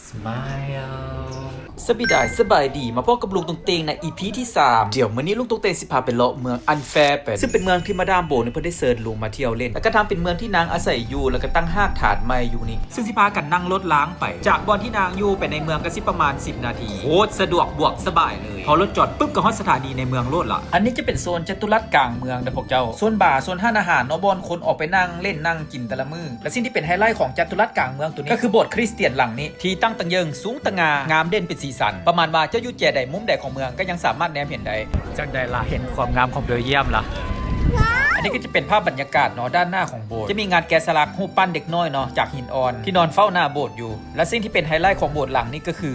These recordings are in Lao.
ສະບາຍດີ ສະບາຍດີ ມາພົບກັບລຸງຕົງເຕັງໃນ ອີພີ ທີສາມ. ດຽວມື້ນີ້ລຸງຕົງເຕັງຊິພາໄປເລາະເມືອງອັນແຟເປັນ ຊຶ່ງເປັນເມືອງທີ່ມາດາມໂບນີ້ເພິ່ນໄດ້ເຊີນລຸງມາທ່ຽວຫຼິ້ນ ແລ້ວກໍທັງເປັນເມືອງທີ່ນາງອາໄສຢູ່ ແລ້ວກໍຕັ້ງຮາກຖານໃໝ່ຢູ່ນີ້ ຊຶ່ງຊິພາກັນນັ່ງລົດລາງໄປ ຈາກບ່ອນທີ່ນາງຢູ່ໄປໃນເມືອງກໍຊິປະມານສິບນາທີ ໂຄດສະດວກບວກສະບາຍເລີຍ. ພໍລົດຈອດປຶບກໍຮອດສະຖານີໃນເມືອງໂລດລະ. ອັນນີ້ຈະເປັນໂຊນຈະຕຸລັດກາງເມືອງເດີພວກເຈົ້າ ໂຊນບາ ໂຊນຮ້ານອາຫານເນາະ ບ່ອນຄົນອອກໄປນັ່ງຫຼິ້ນນັ່ງກິນແຕ່ລະມື້. ແລະສິ່ງທີ່ເປັນໄຮໄລຂອງຈະຕຸລັດກາງເມືອງໂຕນີ້ ກໍຄືໂບດຄຣິສຕຽນຫຼັງນີ້ ທີ່ຕັ້ງຕະເຢິງສູງຕະງ່າ ງາມເດັ່ນເປັນສີສັນ ປະມານວ່າເຈົ້າຢູ່ແຈໃດມຸມໃດຂອງເມືອງກໍຍັງສາມາດແນມເຫັນໄດ້. ຈັ່ງໃດລະ ເຫັນຄວາມງາມຂອງເບວຢ້ຽມລະ? ອັນນີ້ກໍຈະເປັນພາບບັນຍາກາດເນາະ ດ້ານໜ້າຂອງໂບດ ຈະມີງານແກະສະຫຼັກຮູບປັ້ນເດັກນ້ອຍເນາະ ຈາກຫີນອ່ອນ ທີ່ນອນເຝົ້າໜ້າໂບດຢູ່. ແລະສິ່ງທີ່ເປັນໄຮໄລຂອງໂບດຫຼັງນີ້ກໍຄື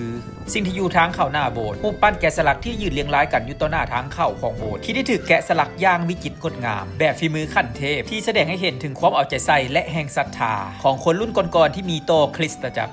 ສິ່ງທີ່ຢູ່ທາງເຂົ້າໜ້າໂບດ ຮູບປັ້ນແກະສະຫຼັກທີ່ຢືນລຽງລາຍກັນຢູ່ຕໍ່ໜ້າທາງເຂົ້າຂອງໂບດ ທີ່ໄດ້ຖືກແກະສະຫຼັກຢ່າງວິຈິດງົດງາມ ແບບຝີມືຂັ້ນເທບ ທີ່ສະແດງໃຫ້ເຫັນເຖິງຄວາມເອົາໃຈໃສ່ ແລະ ແຮງສັດທາຂອງຄົນລຸ້ນກ່ອນໆທີ່ມີຕໍ່ຄຣິສຕະຈັກ.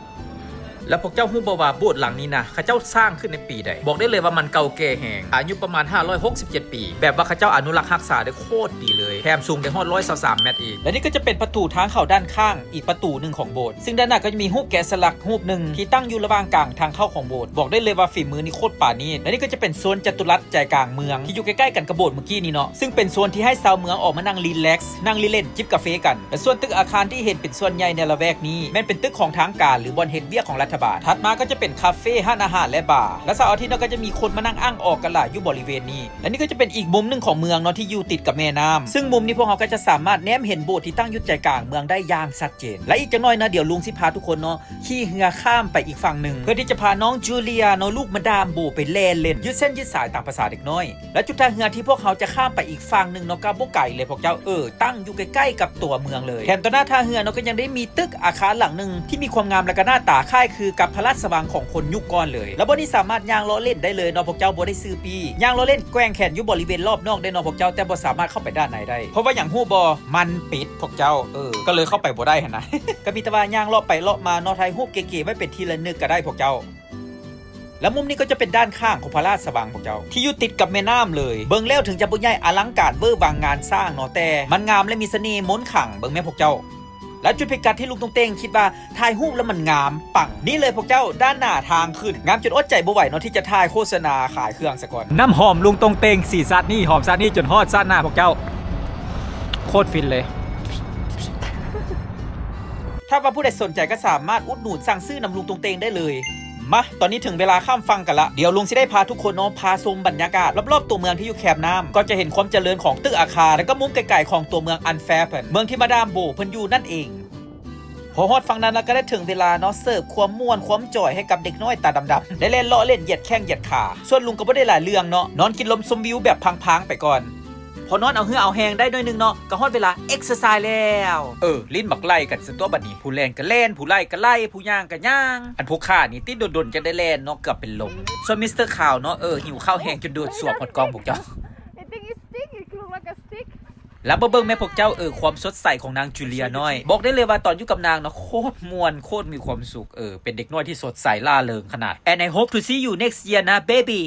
ແລະພວກເຈົ້າຮູ້ບໍ່ວ່າໂບດຫຼັງນີ້ນະ ເຂົາເຈົ້າສ້າງຂຶ້ນໃນປີໃດ? ບອກໄດ້ເລີຍວ່າມັນເກົ່າແກ່ແຮງ ອາຍຸປະມານຫ້າຮ້ອຍຫົກສິບເຈັດປີ ແບບວ່າເຂົາເຈົ້າອະນຸລັກຮັກສາໄດ້ໂຄດດີເລີຍ ແຖມສູງໄດ້ຮອດຮ້ອຍຊາວສາມແມັດອີກ. ແລະນີ້ກໍຈະເປັນປະຕູທາງເຂົ້າດ້ານຂ້າງ ອີກປະຕູໜຶ່ງຂອງໂບດ ຊຶ່ງດ້ານໜ້າກໍຈະມີຮູບແກະສະຫຼັກຮູບໜຶ່ງທີ່ຕັ້ງຢູ່ລະຫວ່າງກາງທາງເຂົ້າຂອງໂບດ. ບອກໄດ້ເລີຍວ່າຝີມືນີ້ໂຄດປານີດ. ແລະນີ້ກໍຈະເປັນໂຊນຈະຕຸລັດໃຈກາງເມືອງ ທີ່ຢູ່ໃກ້ໆກັນກັບໂບດມື້ກີ້ນີ້ເນາະ ຊຶ່ງເປັນໂຊນທີ່ໃຫ້ຊາວເມືອງອອກມານັ່ງຣີແລັກ ນັ່ງຫຼິ້ນຈິບກາເຟກັນ. ແລະສ່ວນຕຶກອາຄານທີ່ເຫັນເປັນສ່ວນໃຫຍ່ໃນລະແວກນີ້ ແມ່ນເປັນຕຶກຂອງທາງການ ຫຼື ບ່ອນເຮັດວຽກຂອງລັດຖະບານ. ຖັດມາກໍຈະເປັນຄາເຟ ຮ້ານອາຫານ ແລະ ບາ ແລະເສົາອາທິດເນາະ ກໍຈະມີຄົນມານັ່ງອ່າງອອກກັນຫຼາຍຢູ່ບໍລິເວນນີ້. ແລະນີ້ກໍຈະເປັນອີກມຸມໜຶ່ງຂອງເມືອງເນາະ ທີ່ຢູ່ຕິດກັບແມ່ນ້ຳ ຊຶ່ງມຸມນີ້ພວກເຮົາກໍຈະສາມາດແນມເຫັນໂບດທີ່ຕັ້ງຢູ່ໃຈກາງເມືອງໄດ້ຢ່າງຊັດເຈນ. ແລະອີກຈັກໜ້ອຍນະ ດຽວລຸງຊິພາທຸກຄົນເນາະ ຂີ່ເຮືອຂ້າມໄປອີກຝັ່ງໜຶ່ງ ເພື່ອທີ່ຈະພານ້ອງຈູເລຍເນາະ ລູກມາດາມໂບ ໄປແລ່ນຫຼິ້ນ ຢືດເສັ້ນຢືດສາຍຕາມພາສາເດັກນ້ອຍ. ແລະຈຸດທ່າເຮືອທີ່ພວກເຮົາຈະຂ້າມໄປອີກຝັ່ງໜຶ່ງເນາະ ກໍບໍ່ໄກເລີຍພວກເຈົ້າ ເອີ ຕັ້ງຢູ່ໃກ້ໆກັບຕົວເມືອງເລີຍ. ແຖມຕໍ່ໜ້າທ່າເຮືອເນາະ ກໍຍັງໄດ້ມີຕຶກອາຄານຫຼັງໜຶ່ງທີ່ມີຄວາມງາມ ແລະກໍໜ້າຕາຄ້າຍຄືກັບພະລາຊະວັງຂອງຄົນຍຸກກ່ອນເລີຍ. ແລະບ່ອນນີ້ສາມາດຍ່າງເລາະຫຼິ້ນໄດ້ເລີຍເນາະພວກເຈົ້າ ບໍ່ໄດ້ຊື້ປີ້. ຍ່າງເລາະຫຼິ້ນແກວ່ງແຂນຢູ່ບໍລິເວນລອບນອກໄດ້ເນາະພວກເຈົ້າ ແຕ່ບໍ່ສາມາດເຂົ້າໄປດ້ານໃນໄດ້. ເພາະວ່າຫຍັງຮູ້ບໍ່? ມັນປິດພວກເຈົ້າ ເອີ ກໍເລີຍເຂົ້າໄປບໍ່ໄດ້ຫັ້ນນະ. ກໍມີແຕ່ວ່າຍ່າງເລາະໄປເລາະມາເນາະ ຖ່າຍຮູບເກໆໄວ້ເປັນທີ່ລະນຶກກໍໄດ້ພວກເຈົ້າ. ແລະມຸມນີ້ກໍຈະເປັນດ້ານຂ້າງຂອງພະລາຊະວັງພວກເຈົ້າ ທີ່ຢູ່ຕິດກັບແມ່ນ້ຳເລີຍ. ເບິ່ງແລ້ວເຖິງຈະບໍ່ໃຫຍ່ອະລັງການເວີວັງງານສ້າງເນາະ ແຕ່ມັນງາມ ແລະມີສະເໜ່ມົນຂັງ. ເບິ່ງແມ່ພວກເຈົ້າ. ແລະຈຸດພິກັດທີ່ລຸງຕົງເຕັງຄິດວ່າຖ່າຍຮູບແລ້ວມັນງາມປັງ ນີ້ເລີຍພວກເຈົ້າ ດ້ານໜ້າທາງຂຶ້ນ. ງາມຈົນອົດໃຈບໍ່ໄຫວເນາະ ທີ່ຈະຖ່າຍໂຄສະນາຂາຍເຄື່ອງສາກ່ອນ. ນ້ຳຫອມລຸງຕົງເຕັງ ສີຊາດນີ້ ຫອມຊາດນີ້ ຈົນຮອດຊາດໜ້າພວກເຈົ້າ. ໂຄດຟິນເລີຍ. ຖ້າວ່າຜູ້ໃດສົນໃຈກໍສາມາດອຸດໜູນສັ່ງຊື້ນຳລຸງຕົງເຕັງໄດ້ເລີຍ. ມາ ຕອນນີ້ເຖິງເວລາຂ້າມຝັ່ງກັນລະ. ດຽວລຸງຊິໄດ້ພາທຸກຄົນເນາະ ພາຊົມບັນຍາກາດລອບໆຕົວເມືອງທີ່ຢູ່ແຄມນ້ຳ ກໍຈະເຫັນຄວາມຈະເລີນຂອງຕຶກອາຄານ ແລະກໍມຸມໄກໆຂອງຕົວເມືອງອັນແຟເພິນ ເມືອງທີ່ມາດາມໂບເພິ່ນຢູ່ນັ້ນເອງ. ພໍຮອດຝັ່ງນັ້ນລະ ກໍໄດ້ເຖິງເວລາເນາະ ເສີບຄວາມມ່ວນຄວາມຈ່ອຍໃຫ້ກັບເດັກນ້ອຍຕາດຳໆ ໄດ້ແລ່ນເລາະເຫຼັ້ນ ຢຽດແຂ້ງຢຽດຂາ. ສ່ວນລຸງກໍບໍ່ໄດ້ຫຼາຍເລື່ອງເນາະ ນອນກິນລົມຊົມວິວແບບພັງໆໄປກ່ອນ. ພໍນອນເອົາເຫື່ອເອົາແຮງໄດ້ໜ້ອຍໜຶ່ງເນາະ ກໍຮອດເວລາເອັກເຊີໄຊແລ້ວ. ເອີ ຫຼິ້ນບັກໄລ່ກັນຊະຕົວະບັດນີ້ ຜູ້ແລ່ນກໍແລ່ນ ຜູ້ໄລ່ກໍໄລ່ ຜູ້ຍ່າງກໍຍ່າງ. ອັນຜູ້ຂ້ານີ້ຕິດດົນໆຈັ່ງໄດ້ແລ່ນເນາະ ເກືອບເປັນລົມ. ສ່ວນມິສເຕີຂາວເນາະ ເອີ ຫິວເຂົ້າແຮງຈົນໂດດສວບຮອດກ້ອງພວກເຈົ້າ. I think it's stick. It look like a stick. ແລ້ວມາເບິ່ງແມ່ພວກເຈົ້າ ເອີ ຄວາມສົດໃສຂອງນາງຈູເລຍນ້ອຍ. ບອກໄດ້ເລີຍວ່າຕອນຢູ່ກັບນາງເນາະ ໂຄດມ່ວນ ໂຄດມີຄວາມສຸກ. ເອີ ເປັນເດັກນ້ອຍທີ່ສົດໃສລ່າເລີງຂະໜາດ. And I hope to see you next year ນະ baby.